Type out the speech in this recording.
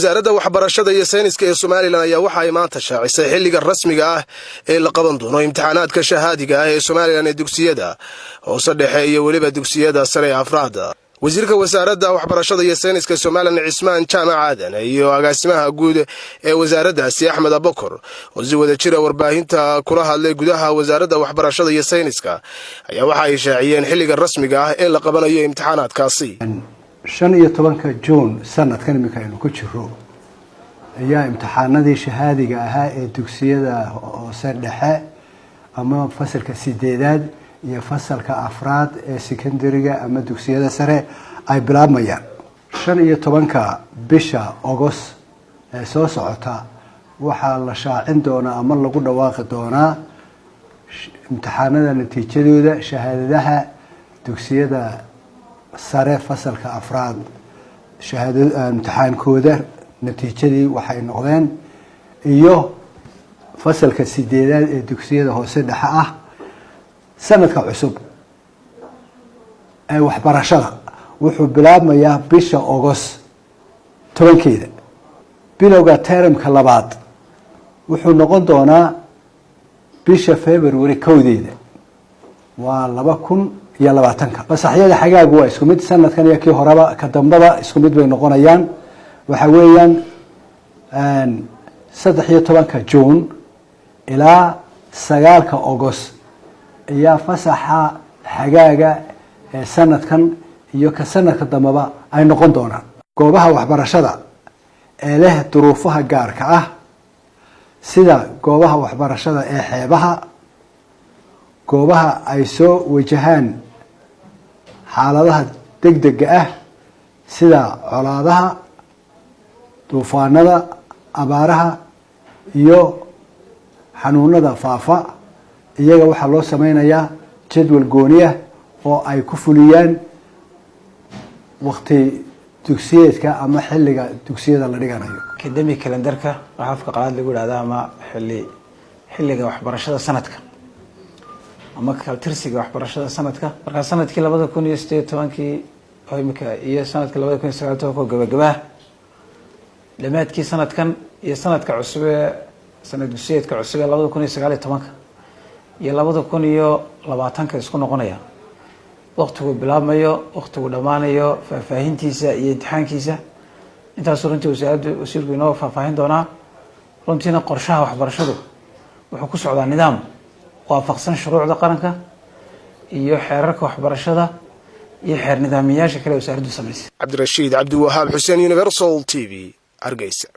Wasaaradda Waxbarashada iyo Sayniska ee Somaliland ayaa waxa ay maanta shaacisay xilliga rasmiga ah ee la qaban doono imtixaanaadka shahaadiga ah ee Somaliland ee dugsiyada hoose, dhexe iyo weliba dugsiyada sare ee afraada. Wasiirka Wasaaradda Waxbarashada iyo Sayniska Somaliland, Cismaan Jaamac Aadan, iyo agaasimaha guud ee wasaaraddaasi, Axmed Abokor, oo si wada jira warbaahinta kula hadlay gudaha Wasaaradda Waxbarashada iyo Sayniska, ayaa waxa ay shaaciyeen xilliga rasmiga ah ee la qabanayo imtixaanaadkaasi. 15-ka Juun sanadkan iminka aynu ku jiro ayaa imtixaanadii shahaadiga ahaa ee dugsiyada hoose dhexe ama fasalka sideedaad iyo fasalka afraad ee secondary-ga ama dugsiyada sare ay bilaabmayaan. 15-ka bisha August ee soo socota waxaa la shaacin doonaa ama lagu dhawaaqi doonaa imtixaanada natiijadooda shahaadadaha dugsiyada sare fasalka afraad, shahaado imtixaankooda natiijadii waxay noqdeen, iyo fasalka sideedaad ee dugsiyada hoose dhexe ah. Sanadka cusub ee waxbarashada wuxuu bilaabmayaa bisha August 10-keeda. Bilowga termka labaad wuxuu noqon doonaa bisha February 1-deeda, waa 2020-ka. Fasaxyada xagaagu waa isku mid sanadkan iyo kii horeba, ka dambaba isku mid bay noqonayaan. Waxa weeyaan 13-ka Juun ilaa 9-ka August ayaa fasaxa xagaaga ee sanadkan iyo ka sanadka dambaba ay noqon doonaan. Goobaha waxbarashada ee leh duruufaha gaarka ah, sida goobaha waxbarashada ee xeebaha, goobaha ay soo wajahaan xaaladaha degdega ah sida colaadaha, duufaanada, abaaraha iyo xanuunada faafa, iyaga waxaa loo sameynayaa jadwal gooniah oo ay ku fuliyaan wakti dugsiyeedka ama xilliga dugsiyada la dhiganayo. Academic calendarka waxaa afka qalaad lagu yidhaahda ama xilliga waxbarashada sanadka ama kaltirsiga waxbarashada sanadka. Markaa sanadkii 2018-kii oo imika iyo sanadkii 2019-ka oo gabagabaha, dhamaadkii sanadkan iyo sanadka cusub ee sanad dugsiyeedka cusub ee 2019-ka iyo 2020-ka isku noqonaya, waktigu bilaabmayo, waktigu dhammaanayo, faahfaahintiisa iyo imtixaankiisa, intaasuu runtii wasaaraddu wasiirku inoo faahfaahin doonaa. Runtiina qorshaha waxbarashadu wuxuu ku socdaa nidaam waafaqsan shuruucda qaranka iyo xeerarka waxbarashada iyo xeer nidaamiyaasha kale wasaaraddu samaysay. Cabdirashiid Cabdiwahaab Xuseen, Universal TV, Hargeysa.